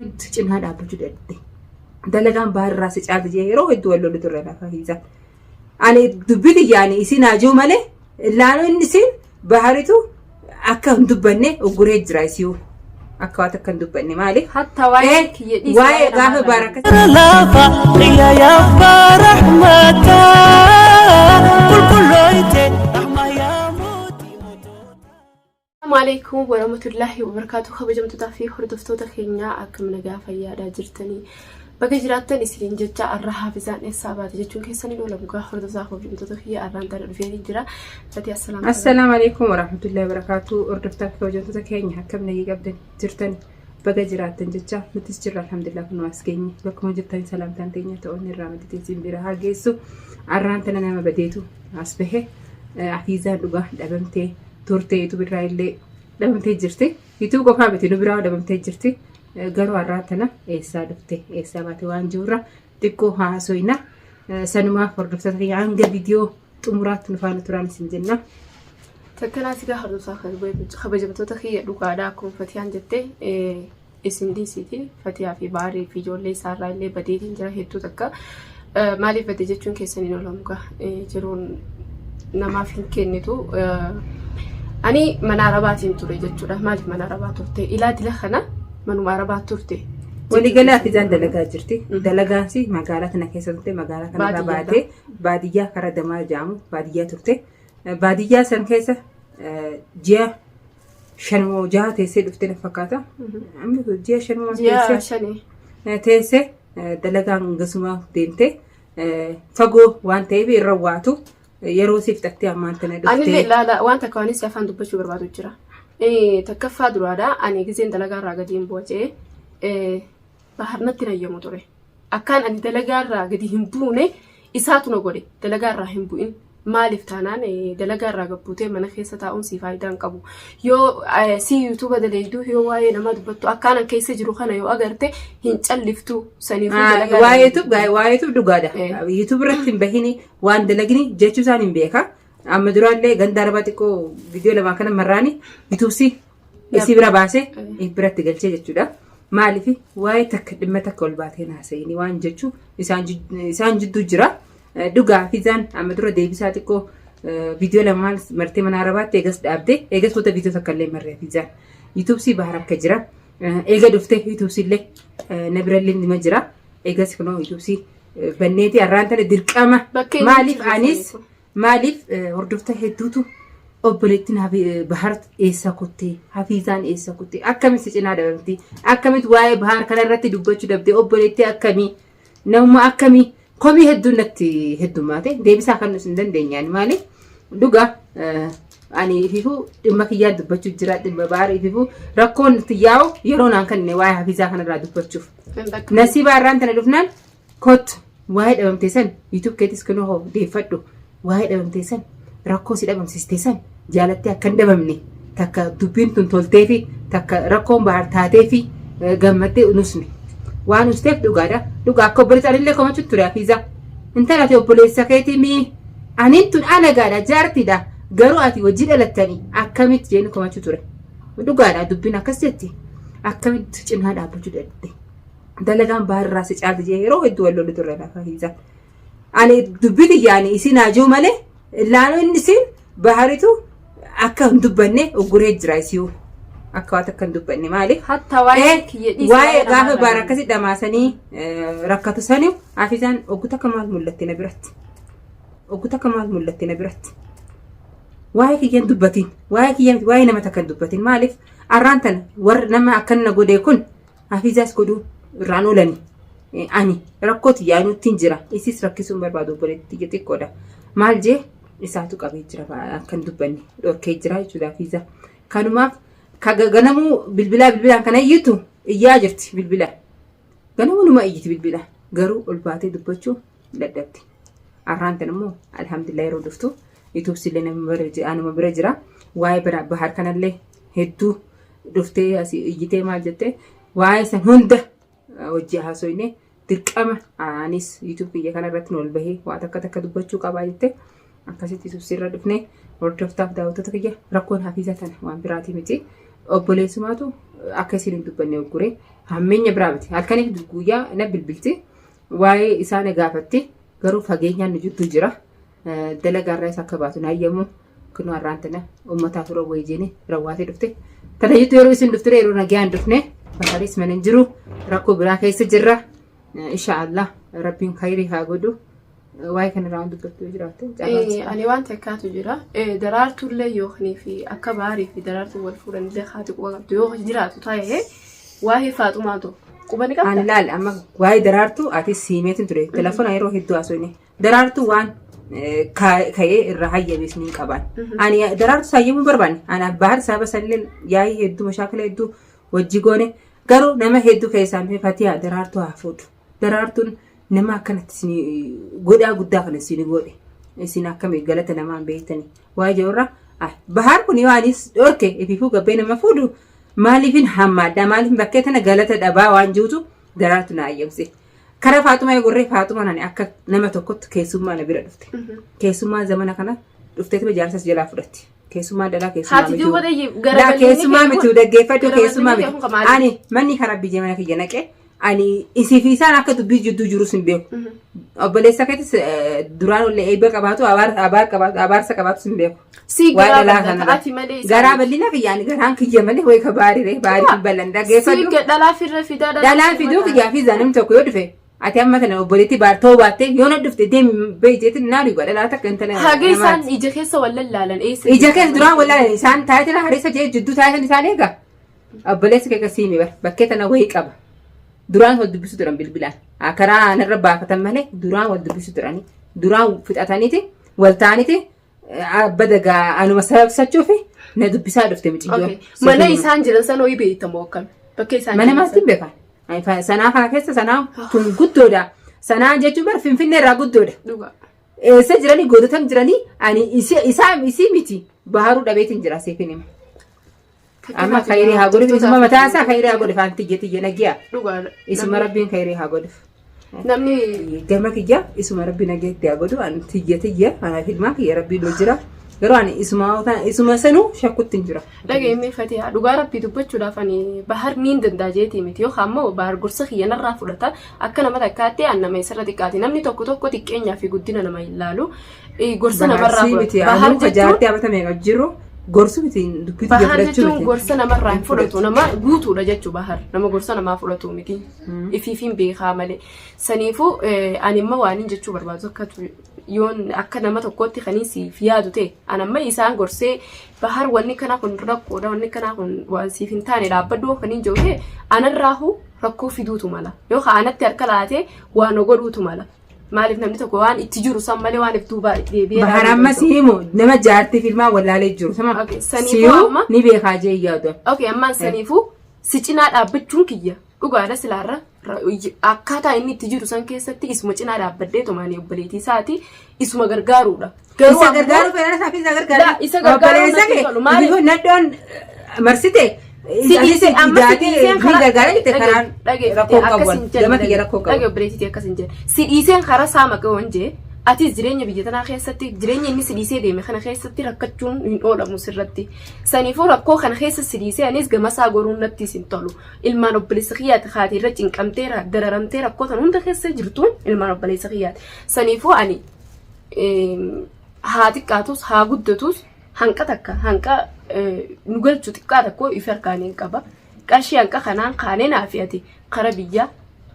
Si cinaa dhaabbachuu dadhabde. Dalagaan baarraa si caalti jee yeroo hedduu wal lollu turre lafa hiisaa. Ani dubbii tiyyaani isin haa jiru malee laanoo inni isin baharitu akka hin dubbanne ugguree jira isiyuu. Akka waan takka hin dubbanne maaliif? Hatta waa'ee kiyya dhiisi Waa'ee gaafa namaa baar akkas Lafa xiyya yaabba rahmataa qulqulloyte rahma yaa mootii mootota. Assalamu alaikum warahmatullahi wabarakatuh. Kabajamtootaa fi hordoftoota keenyaa, akkam nagaa fayyaadhaa jirtanii? Baga jiraattan isiniin jecha. Arra haafizaan eessaa baate jechuun keessanii oolamu gaa. Hordoftoota, kabajamtoota kiyya, arraan tana dhufee jira. Fati, assalaamu. Assalaamu alaikum warahmatullahi wabarakatuh. Hordoftoota fi kabajamtoota keenya, akkam nagii qabdan jirtan? Baga jiraattan jecha. Nutis jirra, alhamdulillah, kunoo as geenye. Bakkuma jirtan salaamtaan teenya ta'oon irraa madditee isin bira haa geessu. Arraan tana nama badeetu as bahe. Hafiizaan dhugaa dhabamtee turte, YouTube irraa illee dhabamtee jirti. YouTube qofaa miti, nu biraa dhabamtee jirti. Garuu har'aan tana eessaa dhufte, eessaa baate waan jirurra xiqqoo haasoyna. Sanumaaf hordoftoota keenya, hanga viidiyoo xumuraatti nu faana turaan isin jenna. Takkanaa sigaa hordofaa kabajamtoota kiyya, dhugaadha, akkuma Fatiyaan jette isin dhiisiiti, Fatiyaa fi Baarii fi ijoollee isaarraa illee badeetiin jira hedduu takka. Maaliif bade jechuun keessan hin oolamu gaa, jiruun namaaf hin kennitu. Ani mana arabaatiin ture jechuudha. Maaliif mana arabaa turte? Ilaa dila kana manuma arabaa turte. Waliigala Hafizaan dalagaa jirti. Dalagaansi magaalaa tana keessa turte, magaalaa kanarraa Baadiyyaadha. baatee baadiyyaa karaa damaa jedhamu baadiyyaa turte. Baadiyyaa san keessa ji'a 5 moo 6 teessee dhufte na fakkaata. Amma ji'a 5 moo Ji'a teessee 5. Teessee dalagaan gasuma deemte, fagoo waan ta'eef irra waatu yeroo siif xattee ammaan tana Anillee dhuftee. Ilaala, waan takka waan si afaan dubbachuu barbaadu jira. Takkaffaa duraadha, ani gizeen dalagaa irraa gadi hin bu'e Bahar natti nayyamu ture. Akkaan ani dalagaa irraa gadi hin buune isaatu na godhe, dalagaa irraa hin bu'in. Maaliif taanaan dalagaa irraa gabbuutee mana keessa taa'uun si faayidaa hin qabu. Yoo si YouTube dalayduu, yoo waa'ee namaa dubbattu, akkaan an keessa jiru kana yoo agarte hin calliftu, saniifuu dalagaa irraa Waa'ee gadi YouTube, waa'ee YouTube dhugaadha. YouTube irratti hin bahini, waan dalagini jechuu isaan hin beeka. Amma duraallee ganda arabaa xiqqoo viidiyoo lamaa kana marraani YouTubesi isii bira baasee biratti galchee jechuudha. Maaliif waa'ee takka dhimma takka ol baatee haasa'ini waan jechuu isaan jidduu jira. Dhugaa Hafizaan amma dura deebisaa xiqqoo viidiyoo lamaan martee mana arabaatti eegas dhaabde, eegas booda viidiyoo takka illee marree Hafizaan. YouTubesii bahar akka jira. Eega dhufte YouTubesii illee na birallee nima jira. Eegas kunoo YouTubesii banneeti har'aan tana dirqama. Bakka inni Maaliif jiru anis saniifu. Maaliif hordoftoota hedduutu obboleettiin Bahar eessa kutte, Hafiizaan eessa kutte, akkamitti si cinaa dhabamti, akkamitti waa'ee Bahar kana irratti dubbachuu dhabde, obboleettii akkamii, namuma akkamii, komii hedduun natti heddummaate. Deebisaa kan nuti hin dandeenyaan maaliif dhugaa ani ififuu dhimma kiyyaan dubbachuu jira, dhimma Bahar ififuu rakkoon nuti yaa'u yeroo naan kenne waa'ee Hafiizaa kanarraa dubbachuuf. Nasiibaa irraan tana dhufnaan kottu, waa'ee dhabamtee san YouTube keetis kunoo hoo deeffadhu, waa'ee dhabamtee san, rakkoo si dhabamsiste san jaalattee akka hin dhabamne, takka dubbiin tun toltee fi takka rakkoon Bahar taatee fi gammaddee nusne waan usteef dhugaadha. Dhugaa akka obboleessa anillee komachuu ture. Hafiizaa, intala ati obboleessa keetii mii, aniin tun alagaadha, jaartiidha, garuu ati hojii dhalattanii akkamitti jeen komachuu ture. Dhugaadha, dubbiin akkas jetti, akkamitti cinaa dhaabbachuu dadhabde? Dalagaan baarraa si caalti jee yeroo hedduu wal lollu turre lafa hiisaa. Ani dubbii tiyyaani isin haa jiru malee laanoo inni isin baharitu akka hin dubbanne ugguree jira isiyuu. Akka waan takka hin dubbanne maaliif? Hatta waa'ee kiyya dhiisi Waa'ee waa'ee gaafa namaa baar irraa akkasi dhamaasanii rakkatu sani Hafizaan oggu takka maal mul'atte na biratti? Oggu takka maal mul'atte na biratti? Waa'ee kiyya hin dubbatin. Waa'ee kiyya miti, waa'ee nama takka hin dubbatin. Maaliif? Arraan tana warri nama akkan na godhe kun Hafizaas godhuu irraan oolani. Ani rakkoo tiyyaa nutti jira. Isis rakkisuun barbaadu, obboleettii tiyya xiqqoodha. Maal jee isaatu qabee jira, akka hin dubbanne dhorkee jira jechuudha Hafizaa. Kanumaaf ganamuu bilbilaa bilbilaan kana iyyitu iyyaa jirti bilbila. Ganamuu numa iyyiti bilbila. Garuu ol baatee dubbachuu dadhabdi. Arraan tan immoo alhamdulillah yeroo dhuftu YouTubes illee nama bira jira. Waa'ee Bahar kanallee hedduu dhuftee asii iyyitee maal jettee waa'ee san hunda hojii haasoyne, dirqama anis YouTube kiyya kana irratti ol bahee waa takka takka dubbachuu qabaa jettee akkasitti YouTube sirra dhufne. Hordoftaaf daawwattoota kiyya, rakkoon Hafiizaa tana, waan biraatii miti. Obboleessumaatu Akka isin hin dubbanne uggure. Hammeenya biraa miti. Halkaniif guyyaa na bilbilti. Waa'ee isaa na gaafatti. Garuu fageenyaan nu jidduu jira. Dalagaarraa isa akka baatu na hayyamu. Kunoo har'aan tana uummataaf yeroo wayii jeeni rawwaatee dhufte. Tana jettu yeroo isin dhufte yeroo nagaan dhufne baharis mana hin jiru. Rakkoo biraa keessa jirra. Insha Allah rabbiin khayrii haa godhu. Waa'ee kanarraa waan dubbattu yoo jiraatte carraan si Ani waan takkaatu jira. Daraartuullee yookiin fi akka baarii fi daraartuu wal fuudhanillee haati quba qabdu yoo jiraatu ta'e waa'ee faaxumaatu quba ni qabda. Ani laal amma waa'ee daraartuu ati siimeetin ture. Telefoona yeroo hedduu haasofne. Daraartuu waan ka'ee irraa hayyamees ni qaban. Ani daraartuu hayyamuu hin barbaanne. Ani bahar sababa sanillee yaa'ii hedduu mashaakila hedduu wajji goone. Garuu nama hedduu keessaan dhufe fatiyaa daraartuu haa fuudhu. Daraartuun nama akkanatti isin godhaa guddaa kana isin godhe. Isin akkamii galata namaa hin beektanii. Waa jirurra bahaar kun yoo anis dhorke ifiifuu gabbee nama fuudhu maaliifin hammaadha maaliifin bakkee tana galata dhabaa waan jirutu daraartu na ayyamse. Kara Faaxumaa yoo gorree Faaxumaan ani akka nama tokkotti keessummaa na bira dhufte. Keessummaa zamana kana dhufteetuma jaarsas jalaa fudhatti. Keessummaa dhalaa keessummaa Haati miti. duuba dhayyi Laa garagallinni keessummaa kee miti kun dhaggeeffadhu keessummaa garagallinni kee miti. kun kamaali. Ani manni karaa biyya mana kiyya naqee ani isii fi isaan akka dubbii jidduu jirus hin beeku. Obboleessa keetis duraan ollee eebba qabaatu abaar qabaatu abaarsa qabaatus hin beeku. Si Waa garaa dhalaa bal'ata kanarra. ati malee isaan Garaa miti. bal'ina kiyya ani garaan kiyya malee wayi ka baariree baarii hin bal'an Si dhaggeeffadhu. dhalaa firra fidaa Dhalaa fiduu kiyyaa fi namni tokko yoo dhufe ati amma tana obboleettii baartoo baattee yoo na dhufte deemi bahi jeetiin naa dhuga dhalaa takka intala Haga isaan namaati. ija keessa wal lallaalan eessa Ija keessa duraan wallaalan isaan taayitila hariisa jee jidduu taayitan isaan eega. Obboleessi kee kasii mi bar bakkee tana wayii qaba. Duraan wal dubbisu turan bilbilaan. Karaa narra baafatan malee duraan wal dubbisu turani. Duraan fixataniiti wal ta'aniiti abba dagaa anuma sababsachuufi na dubbisaa dhufte miciyyoon. Okay. Mana isaan jiran sana ho'i beektamoo akkami? Bakka isaan Mana jiran maaltiin sana. beekan? Ani Sanaa kana keessa sanaa tun guddoodha. Sanaa jechuun bar Finfinnee irraa guddoodha. Dhugaa. Eessa jiranii goototam jiranii ani isaa isii miti baharuu dhabeetiin jira siifin hima. Amma khayrii haa godhuuf isuma mataa isaa khayrii haa godhuuf aan tiyya tiyya nagiya. Dhugaadha. Isuma rabbiin khayrii haa godhuuf. Namni Gama kiyya isuma rabbi nageetti haa godhu an tiyya tiyya anaaf ilmaan kiyya rabbiin nu jira. Garuu ani isuma isuma sanuu shakkutti hin jira. dhageenye fatiha dhugaa rabbii dubbachuudhaaf ani bahar niin danda'a jeetii miti yookaan immoo bahar gorsa kiyya narraa fudhata akka nama takkaatti an nama isarra xiqqaati namni tokko tokko xiqqeenyaa fi guddina nama hin laalu gorsa namarraa Baharsii miti fudhata bahar anuu jechuun jaartii abatame jiru gorsu miti dubbii tiyya Bahar fudhachuu jechuun miti. gorsa namarraa hin fudhatu nama guutuudha jechuu bahar nama gorsa namaa fudhatu miti ifiifiin beekaa malee saniifuu ani immoo waan hin jechuu barbaadu akka yoon akka nama tokkootti kan siif yaadu ta'e an amma isaan gorsee bahar wanni kanaa kun rakkoodha wanni kanaa kun waan siif hin taane dhaabbadhu kan hin jiru ta'e anarraahu rakkoo fiduutu mala yookaan anatti harka laatee waan godhuutu mala Maaliif namni tokko waan itti jiru san malee waan if duubaa deebi'ee Bahar ilaaluu amma danda'u. si himu nama jaartii filmaa wallaalee jiru. Sama Okay, saniifuu siyuu amma- ni beekaa jee yaadu. Okay, ammaan saniifuu si cinaa dhaabbachuun kiyya dhugaadha silaarra akkaataa inni itti jiru san keessatti isuma cinaa dhaabbadhee tumaanii obboleettii isaati isuma gargaaruudha. Garuu Isa ammoo- gargaaruu fedhan isaa fi isa gargaaru. Laa, isa gargaaruu Obboleessa natti kee tolu. Maaliif? iyyuu nadhoon marsite. Si dhiise amma si dhiiseen ni gargaara jette karaan rakkoo qabu. Gama kiyya rakkoo Dhage qabu. obboleettiitii akkas hin jedhe. Si dhiiseen karaa isaa maqaa waan jee atis jireenya biyya tanaa keessatti jireenya inni si dhiisee deeme kana keessatti rakkachuun hin oolamu sirratti. Saniifuu rakkoo kana keessa si dhiisee anis gama isaa goruun natti hin tolu. Ilmaan obboleessa kiyyaati haati irra cinqamtee dararamtee rakkoo tan hunda keessa jirtuun ilmaan obboleessa kiyyaati. Saniifuu ani haa xiqqaatus haa guddatus hanqa takka hanqa nu galchu xiqqaa tokko ifi harkaan hin qaba. Qarshii hanqa kanaan kaanee naa fi ati kara biyyaa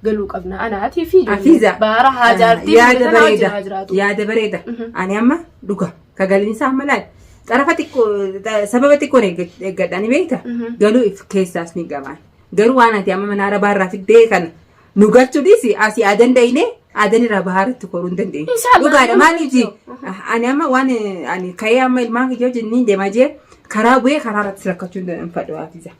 galuu qabna. Ana atii fi Hafiiza. baara haa jaartii Yaada biyya tanaa wajjin bareeda. haa jiraatu. Yaada bareeda. Ani amma dhuga. Ka galin isaa amma laal. Xarafa xiqqoo sababa xiqqoon eeggadha ni beekta. Galuu if keessaas ni qabaan. Garuu waan ati amma mana arabaa irraa fiddee kana nu galchuu dhiisi asii aadan dhayne aadan irraa bahaaratti koruu hin dandeenyu. Inshallah. Dhugaadha maaliif ani amma waan ani ka'ee amma ilmaan kiyya wajjin niin deemaa jee karaa bu'ee karaa irratti rakkachuu hin fadhu hafiza.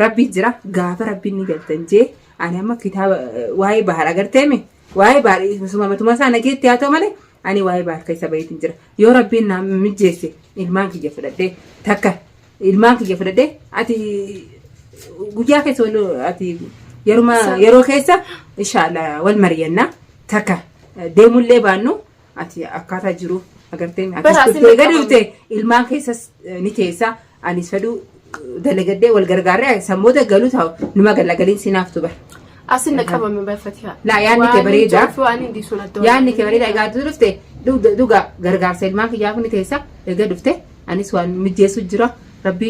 Rabbi jira gaafa rabbiin ni galtan jee ani amma kitaaba waa'ee bahar agarteemi waa'ee bahar isuma matuma isaa nageetti haa ta'u malee ani waa'ee bahar keessa baheetiin jira. Yoo rabbiin na mijeesse ilmaan kiyya fudhadhee takka ilmaan kiyya fudhadhee ati guyyaa keessa wal ati yeruma yeroo keessa inshallah wal mari'anna takka deemullee baannu ati akkaataa jiru agartee ati Bara dhuftee asin gadi dhufte ilmaan keessas ni teessa anis fedhu Dalagadhee wal gargaarree sammoota galuu ta'u numa galla galiin sinaaftu bara. Asin na qabame barfatiha. Laa yaadni kee bareeda. Waan hin dhiisuun adda. Yaadni kee bareeda egaa dhufte dhuga gargaarsa ilmaan kiyyaaf ni teessa egaa dhufte anis waan mijjeessu jira rabbi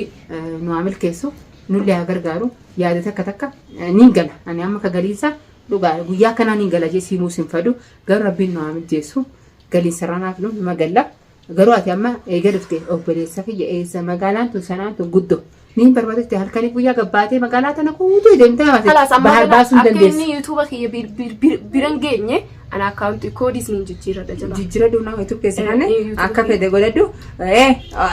nu haa milkeessu nullee haa gargaaru yaada takka takka niin gala ani amma ka galiinsa dhugaa guyyaa akkanaa niin gala jee siimuu sin fadu garuu rabbiin nu haa mijjeessu galiinsa irraa naaf nu numa galla garuu ati amma eega dhufte obboleessa kiyya eessa magaalaan tun sanaan tun guddoo niin barbaadutti halkanii guyyaa gabbaatee magaalaa tana guutuu deemtee Kalaas amma bahar kana baasuu hin akka dandeessu. inni yuutuuba kiyya biran geenye ana akkaawuntii koodiis niin jijjiiradha jala. Jijjiiradhu nama YouTube keessa kanne YouTube akka kiyya. fedhe godhadhu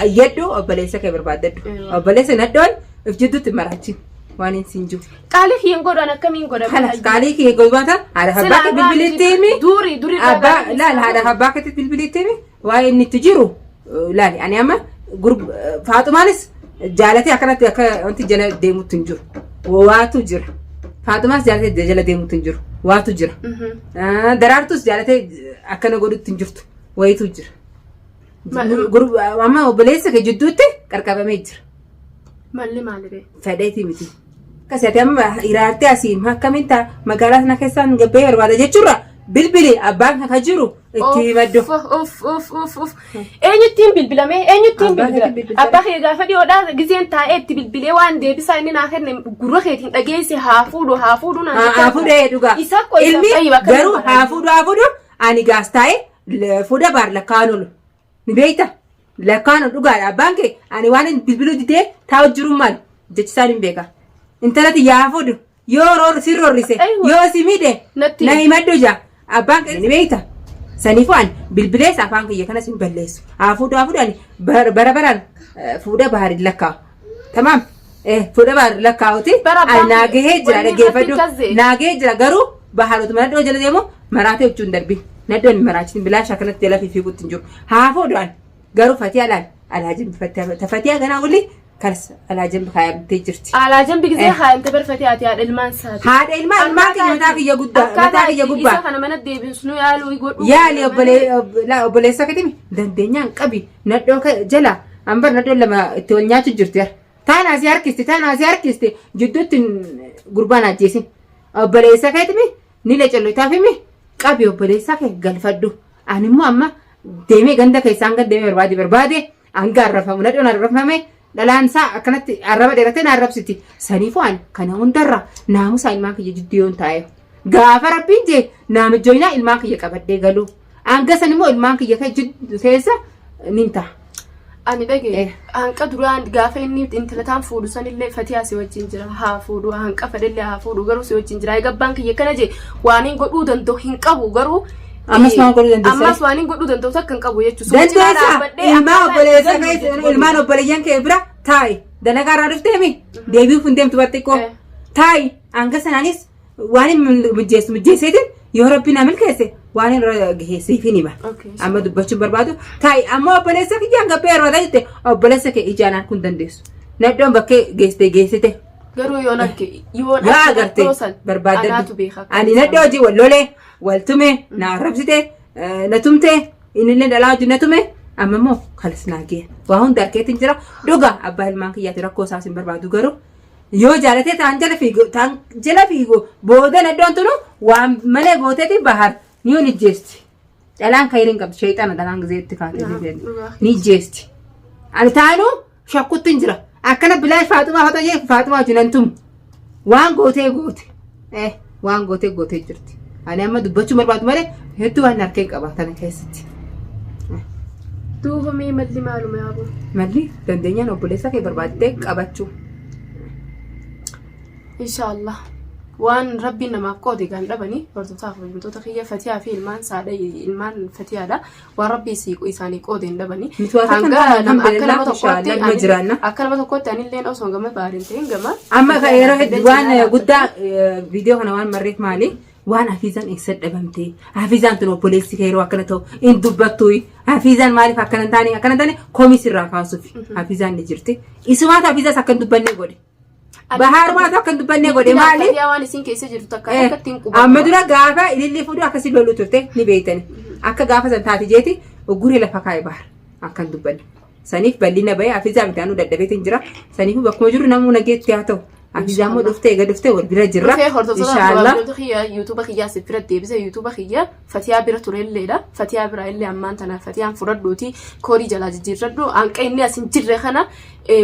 iyyadhu obboleessa kee barbaaddadhu obboleessa nadhoon if jidduutti hin maraachi waan hin siin jiru. Qaalii kiyya hin godhan akkamiin godhan? Kanas qaalii kiyya godhata haadha abbaa kee bilbilitti himi Duuri durii abbaa laal haadha abbaa keetti bilbilitti himi waa'ee inni itti jiru laali ani amma Faaxumaanis jaalatee akkanatti akka wanti jala deemutti hin jiru waatu jira Faaxumaas jaalatee jala deemutti hin jiru waatu jira. Daraartus jaalatee akkana godhutti hin jirtu wayitu jira. Amma obboleessa kee jidduutti qarqabamee jira. Malli maaliree? Fedheeti miti. Akkasii ati amma hiraartee asii akkamiin ta'a magaalaa sana keessaan gabbee barbaada jechuurra bilbili abbaan kan jiru itti himadhu. Of of of of. Eenyuttiin bilbilame? Eenyuttiin Abbaa bilbila? keetiin bilbilta. Abbaa kee gaafa dhiyoodhaa gizeen taa'ee itti bilbilee waan deebisaa inni naa kenne gurra keetiin dhageesse haa fuudhu haa fuudhu naan Haa fuudhee dhugaa. Isa koo isa Ilmi fayyib akka garuu nama haa fuudhu haa fuudhu ani gaas taa'ee fuudha baar lakkaa'an oolu. Ni beekta? Lakkaan dhugaadha. Abbaan kee ani waan inni bilbiluu didee taa'u jiru maal jechi isaan hin beeka. Intala tiyya haa fuudhu. Yoo roor si roorrise Aywa. yoo si miidhe Natti na himadhu jaa. Abbaan kee ni beekta? Saniifuu ani bilbilees afaan kiyya kanas hin balleessu. Haa fuudhu haa fuudhu ani bara baraan fuudha baharin lakkaa'u. Tamaam. Fuudha bahar lakkaa'uti. Bara abbaan Ani naa gahee jira wanni dhaggeeffadhu. irratti kaze. Naa gahee jira garuu baharotuma nadhoo jala deemu maraatee huccuu hin darbin. Nadhoon hin maraachisin bilaasha akkanatti jala fiiguutti hin jiru. Haa fuudhu ani garuu fatiyaa laal alaa jimbi fatiyaa fatiyaa ganaa wali kanas alaa jimbi kaayamtee jirti. Alaa jambi gisee haayamte barfatee ati haadha ilmaan isaati. Haadha ilmaan ilmaan kiyya mataa kiyya guddaa mataa kiyya gubbaa. Isa kana mana deebisu nu yaaluu godhu. Yaali obboleessa keetiin dandeenyaan qabi nadhoo jala ambar nadhoo lama itti wal nyaachuu jirti. Taan asii harkisti taan asii harkisti jidduutti gurbaan ajjeesin. Obboleessa keetiin ni lecellotaafimi qabi obboleessa kee galfadhu. Ani immoo amma deemee ganda keessaa hanga deemee barbaade barbaade hanga arrafamu nadhoon arrafame dhalaan isaa akkanatti arraba dheeratee na arrabsiti. Saniifuu ani kana hundarra naamusa ilmaan kiyya jidduu yoon taa'e. Gaafa rabbiin jee naamijjooyinaa ilmaan kiyya qabadhee galuu. Hanga san immoo ilmaan kiyya keessa nin ta'a. Ani dhage hanqa duraan gaafa inni intala taan fuudhu sanillee fatiyaa si wajjin jira haa fuudhu hanqa fedhellee haa fuudhu garuu si wajjin jira egaa abbaan kiyya kana jee waan hin godhuu danda'u hin qabu garuu Ammas waan godhuu dandeessa. Ammas waan hin godhuu danda'u takka hin qabu jechuudha. Dandeessa ilmaan obboleessa kee ilmaan obboleeyyan kee bira taa'i dalagaa irraa dhufteemi deebiif hin deemtu xiqqoo taa'i hanga sanaanis waan hin mijjeessu mijjeesseetiin yoo rabbi na milkeesse waan irra gahe siif hin hima. Amma dubbachuun barbaadu taa'i amma obboleessa kiyyaan gabbee yeroo jette obboleessa kee ijaan arguu hin dandeessu. Nadhoon bakkee geessite geessite. Garuu yoon arge yoon Yaa agarte barbaadadhu. Barbaadadhu. Ani nadhoo hojii wal lolee wal tume na arrabsite na tumte innillee dhalaa hojii na tume amma immoo kalas naa gee waa hunda harkeetiin jira dhuga abbaa ilmaan kiyyaati rakkoo isaas hin barbaadu garuu yoo jaalatee taan jala fiigu taan jala fiigu booda nadhoon tunu waan malee gooteeti bahar ni on ijjeesti. Dhalaan kayriin qabdi sheexana dhalaan gizee itti kaatee ni ijjeesti. Ani taanuu shakkutti hin jira. Akkana bilaash Faaxumaa fata jee Faaxumaa wajjin nan tumu. Waan gootee goote. Waan gootee gootee jirti. Ani amma dubbachuu barbaadu malee hedduu waan harkee qaba tana keessatti. Duuba mee malli maaluma yaaboo? Malli dandeenyaan obboleessa kee barbaaddee qabachuu. Inshaallah. Waan rabbiin namaaf qoode gaan dhabanii hordoftoota hojjetoota kiyya fatiyaa fi ilmaan saadha ilmaan fatiyaadha. Waan rabbii isaanii qoode hin dhabanii. Nuti waan takka hin taane, alhamdulillah, inshallah, numa jiraanna. Akka nama tokkotti anilleen osoo gama baariin ta'in gama. Amma ka yeroo hedduu waan guddaa viidiyoo kana waan marreef maali? Waan Hafiizaan eessa dhabamte? Hafiizaan tun obboleessi kee yeroo akkana ta'u hin dubbattu. Hafiizaan maaliif akkana hin taane akkana hin taane komii sirraa kaasuuf Hafiizaan ni jirti. Isumaatu Hafiizaas akka hin dubbanne godhe. Bahaarumaatu akka hin dubbanne godhe maali? Fatiyaa waan isin keessa jirtu takka takkatti hin quba. Amma dura gaafa ililli fuudhu akkasii loluu turte ni beektani. Akka gaafa san taate jeeti ugguree lafa kaa'e bahar akka hin dubbanne. Saniif bal'ina bahee hafizaa miti anuu dadhabeetiin jira. Saniifuu bakkuma jirru namuu nageetti haa ta'u. Hafizaa immoo dhuftee eega dhuftee wal bira jirra. Dhufee hordoftoota Inshaallah. hordoftoota kiyya yuutuuba kiyyaa si bira deebise yuutuuba kiyya fatiyaa bira turelleedha. Fatiyaa bira illee ammaan tana fatiyaan fudhadhuuti koorii jalaa jijjiirradhu hanqa inni as hin jirre kana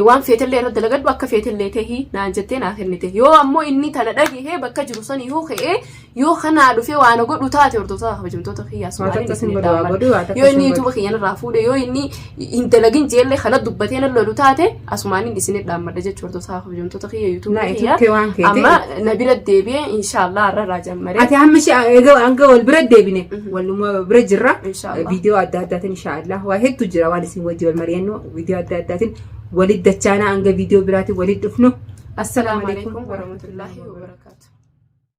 waan feetellee irra dalagadhu akka feetellee tahii naan jettee naa kennite. Yoo ammoo inni tana dhagahee bakka jiru saniyyuu ka'ee yoo kanaa dhufee waan godhu taate hordoftoota kabajamtoota kiyyaa Waa sumaanii takka sin isin godhu, waa dhaammadha. godhu, waa takka Yoo inni sin godhu. yuutuuba kiyya narraa fuudhe yoo inni hin dalagin jeellee kana dubbatee na lolu taate asumaaniin isin dhaammadha jechuudha hordoftoota kabajamtoota kiyya yuutuuba Naa kiyya. itti waan keeti. Amma na bira deebi'ee inshaallah har'a irraa jammaree. Ati hamma ishee egaa hanga wal bira deebine waluma bira jirra. Inshaallah. Viidiyoo adda addaatiin inshaallah waa hedduu jira waan isin wajji wal mari'annu viidiyoo adda addaatiin walitti dachaanaa hanga viidiyoo biraatiin walitti dhufnu. Assalaamu alaikum warahmatullahi wabarakatuh.